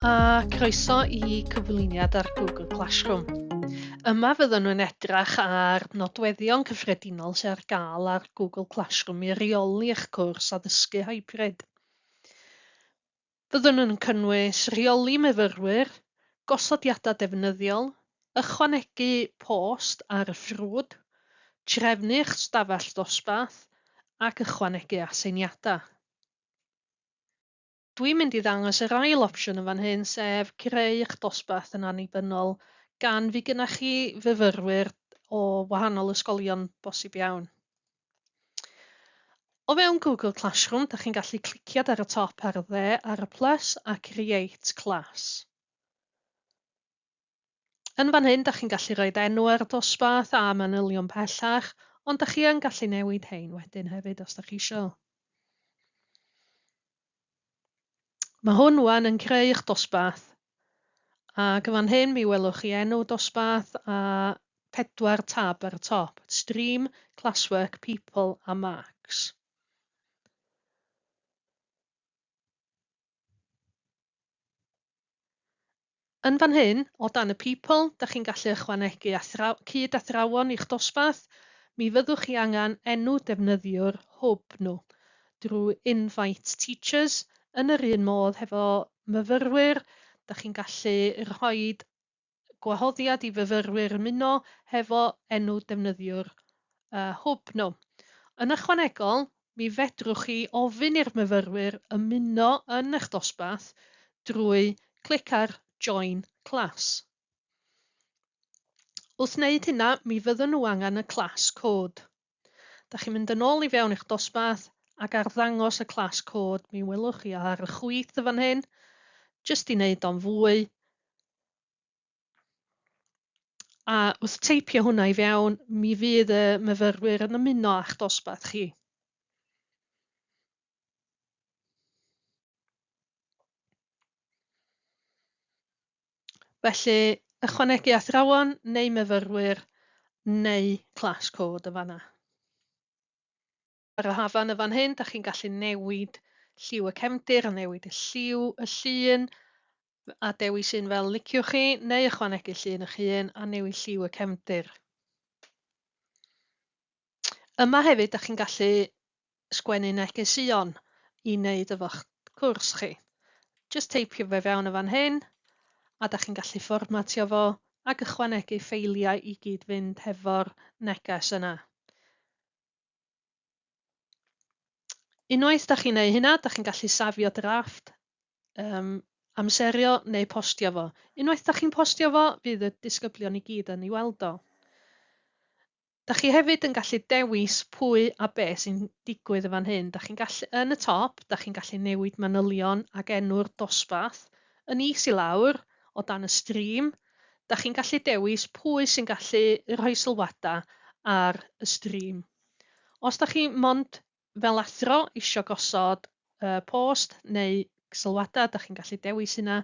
A croeso i cyflwyniad ar Google Classroom. Yma fyddwn nhw'n edrych ar nodweddion cyffredinol sydd ar gael ar Google Classroom i reoli eich cwrs addysgu hybrid. Byddwn yn cynnwys rheoli myfyrwyr, gosodiadau defnyddiol, ychwanegu post ar y ffrwd, trefnu eich stafell ddosbarth ac ychwanegu aseiniadau. Dwi'n mynd i ddangos yr ail opsiwn yn fan hyn, sef creu eich dosbarth yn annibynnol gan fi gyda chi fyfyrwyr o wahanol ysgolion bosib iawn. O fewn Google Classroom, da chi'n gallu cliciad ar y top ar y dde ar y plus a Create Class. Yn fan hyn, da chi'n gallu rhoi enw ar y dosbarth a manylion pellach, ond da chi yn gallu newid hein wedyn hefyd os da chi isio. Mae hwn wan yn creu eich dosbarth, ac yn fan hyn mi welwch chi enw dosbarth a pedwar tab ar y top, Stream, Classwork, People a Marks. Yn fan hyn, o dan y People, da chi'n gallu ychwanegu athraw, cyd-athrawon i'ch dosbarth. Mi fyddwch chi angen enw defnyddiwr hwb nhw drwy Invite Teachers. Yn yr un modd hefo myfyrwyr, da chi'n gallu rhoi gwahoddiad i fyfyrwyr ymuno hefo enw defnyddiwr hwb nhw. Yn ychwanegol, mi fedrwch chi ofyn i'r myfyrwyr ymuno yn eich dosbarth drwy clic ar Join Class. Wrth wneud hynna, mi fyddwn nhw angen y class code. Da chi'n mynd yn ôl i fewn i'ch dosbarth ac arddangos y class code, mi welwch chi ar y chwith y fan hyn, jyst i wneud o'n fwy. A wrth teipio hwnna i fewn, mi fydd y myfyrwyr yn ymuno â'ch dosbarth chi. Felly, ychwanegu athrawon neu myfyrwyr neu class code yn fanna. Ar y hafan y fan hyn, da chi'n gallu newid lliw y cefndir a newid y lliw y llun a dewis un fel liciwch chi, neu ychwanegu llun eich hun a newid lliw y cefndir. Yma hefyd, da chi'n gallu sgwennu negeseuon i wneud efo'ch cwrs chi. Jyst teipio fe fewn y fan hyn, a da chi'n gallu fformatio fo ac ychwanegu ffeiliau i gyd fynd hefo'r neges yna. Unwaith da chi'n neud hynna, da chi'n gallu safio drafft, um, amserio neu postio fo. Unwaith da chi'n postio fo, fydd y disgyblion i gyd yn ei weld o. Da chi hefyd yn gallu dewis pwy a be sy'n digwydd yn fan hyn. Da chi'n gallu, yn y top, da chi'n gallu newid manylion ac enw'r dosbarth. Yn is i lawr, o dan y stream, da chi'n gallu dewis pwy sy'n gallu rhoi sylwadau ar y stream. Os da chi mond fel athro isio gosod uh, post neu sylwadau, da chi'n gallu dewis hynna,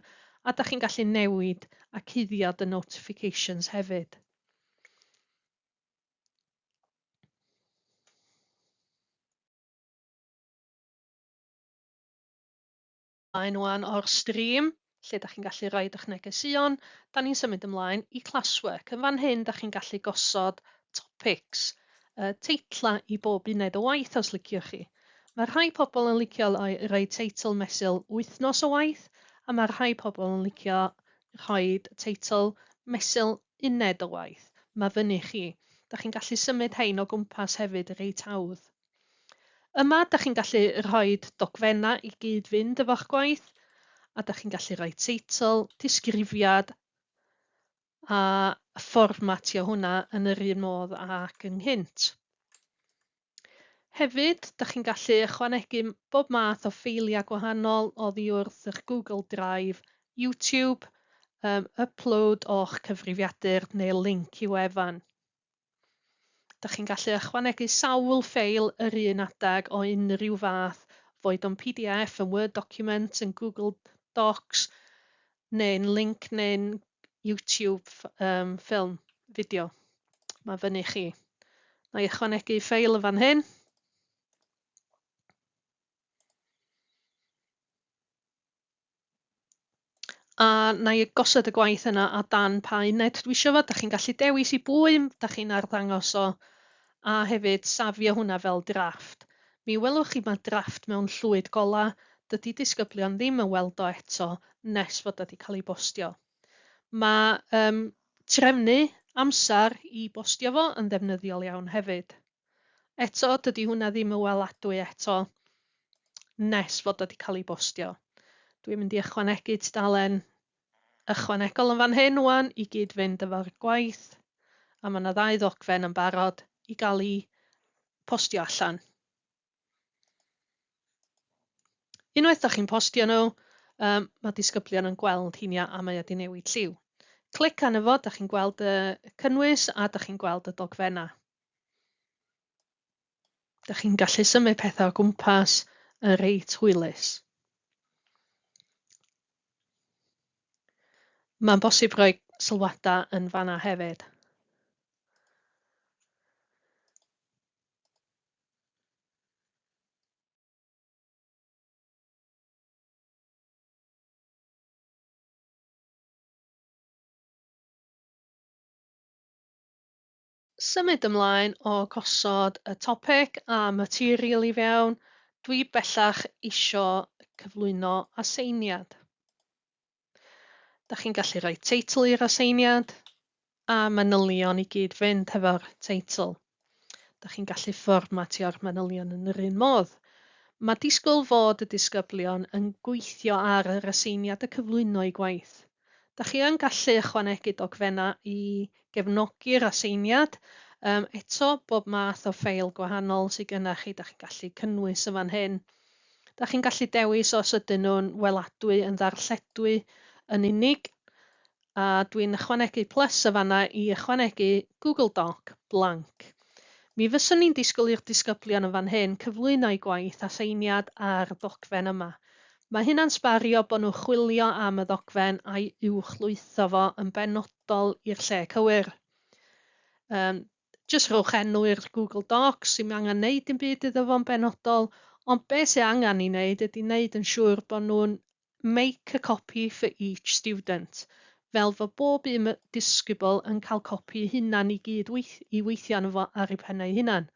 a da chi'n gallu newid a cuddiad y notifications hefyd. Ymlaen wan o'r stream, lle da chi'n gallu rhoi eich negeseuon, da ni'n symud ymlaen i classwork. Yn fan hyn, da chi'n gallu gosod topics, teitla i bob uned o waith os liciwch chi. Mae rhai pobl yn licio rhoi teitl mesul wythnos o waith, a mae rhai pobl yn licio rhoi teitl mesul uned o waith. Mae fyny chi. Da chi'n gallu symud hein o gwmpas hefyd reit hawdd. Yma, da chi'n gallu rhoi dogfennau i gyd fynd efo'ch gwaith, a da chi'n gallu rhoi teitl, disgrifiad a fformatio hwnna yn yr un modd ac ynghynt. Hefyd, da chi'n gallu ychwanegu bob math o ffeiliau gwahanol oddi wrth eich Google Drive, YouTube, um, upload o'ch cyfrifiadur neu link i wefan. Da chi'n gallu ychwanegu sawl ffeil yr un adeg o unrhyw fath, boed o'n PDF, yn Word document, yn Google Docs, neu'n link neu'n YouTube um, ffilm, fideo. Mae fyny chi. Na i ychwanegu ffeil yn fan hyn. A na i gosod y gwaith yna a dan pa uned dwi isio fo. Dach chi'n gallu dewis i bwy dach chi'n arddangos o a hefyd safio hwnna fel drafft. Mi welwch chi mae drafft mewn llwyd golau, dydy disgyblion ddim yn weld o eto nes fod o wedi cael ei bostio. Mae um, trefnu amser i bostio fo yn ddefnyddiol iawn hefyd. Eto, dydy hwnna ddim yn weladwy eto nes fod o wedi cael ei bostio. Dwi'n mynd i ychwanegu tudalen ychwanegol yn fan hyn wan i gyd fynd efo'r gwaith a mae yna ddau ddogfen yn barod i gael ei postio allan. Unwaith da chi'n postio nhw, um, mae disgyblion yn gweld hinia a mae wedi newid lliw. Clic arno fo, da chi'n gweld y cynnwys a da chi'n gweld y dogfennau. Da chi'n gallu symud pethau o gwmpas yn reit hwylus. Mae'n bosib rhoi sylwadau yn fanna hefyd. Symud ymlaen o gosod y topic a material i fewn, dwi bellach isio cyflwyno aseiniad. Dach chi'n gallu rhoi teitl i'r aseiniad a manylion i gyd fynd hefo'r teitl. Dach chi'n gallu fformatio'r manylion yn yr un modd. Mae disgwyl fod y disgyblion yn gweithio ar yr aseiniad y cyflwyno eu gwaith. Dach chi yn gallu ychwanegu dogfennau i gefnogi'r aseiniad. Um, eto, bob math o ffeil gwahanol sydd gennych chi, dach chi'n gallu cynnwys yn fan hyn. Dach chi'n gallu dewis os ydyn nhw'n weladwy yn ddarlledwy yn unig, a dwi'n ychwanegu plus y fanna i ychwanegu Google Doc blank. Mi fyswn i'n disgwyl i'r disgyblion yn fan hyn cyflwyno eu gwaith aseiniad ar ddogfen yma. Mae hynna'n sbario bod nhw'n chwilio am y ddogfen a'i uwchlwytho fo yn benodol i'r lle cywir. Um, Jyst rhowch enw i'r Google Docs, sy'm angen neud dim byd iddo fo'n benodol, ond be sy angen i neud ydy neud yn siŵr bod nhw'n make a copy for each student, fel fod bob un disgybl yn cael copi ei hunan i gyd i weithio arno fo ar ei pen ei hunan.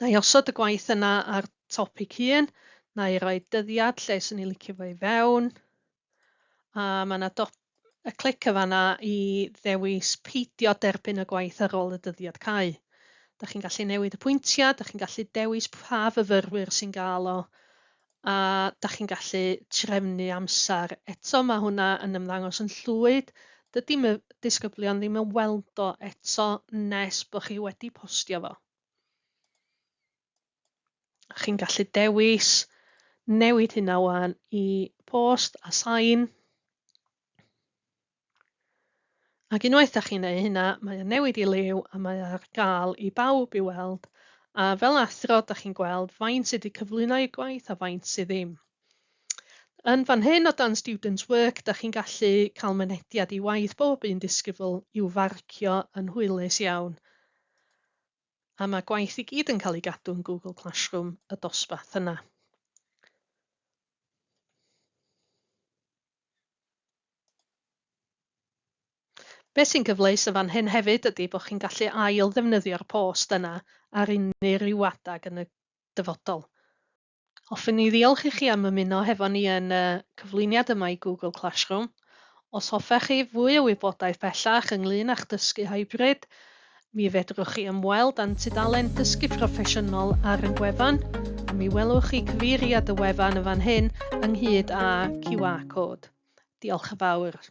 Na i osod y gwaith yna ar topic un, na i roi dyddiad lle swn i'n licio fo i fewn, A mae yna dop y clic yn fan'na i ddewis peidio derbyn y gwaith ar ôl y dyddiad cau. Da chi'n gallu newid y pwyntiau, da chi'n gallu dewis pa fyfyrwyr sy'n gael o, a da chi'n gallu trefnu amser. Eto mae hwnna yn ymddangos yn llwyd. Dydy disgyblion ddim yn weld o eto nes bod chi wedi postio fo. Chi'n gallu dewis newid hynna wan i post a sain. Ac unwaith da chi'n neud hynna, mae o'n newid i liw a mae ar gael i bawb i weld. A fel athro, da chi'n gweld faint sydd wedi cyflwyno eu gwaith a faint sydd ddim. Yn fan hyn o dan Students Work, da chi'n gallu cael mynediad i waith bob un disgybl i'w farcio yn hwylus iawn. A mae gwaith i gyd yn cael ei gadw yn Google Classroom y dosbarth yna. Be sy'n gyfleus yn fan hyn hefyd ydy bod chi'n gallu ail ddefnyddio'r post yna ar unrhyw adeg yn y dyfodol. Hoffwn i ddiolch i chi am ymuno hefo ni yn y cyflwyniad yma i Google Classroom. Os hoffech chi fwy o wybodaeth bellach ynglyn â'ch dysgu hybrid, mi fedrwch chi ymweld â'n tudalen Dysgu Proffesiynol ar ein gwefan, a mi welwch chi cyfeiriad y wefan yn fan hyn ynghyd â QR code. Diolch yn fawr.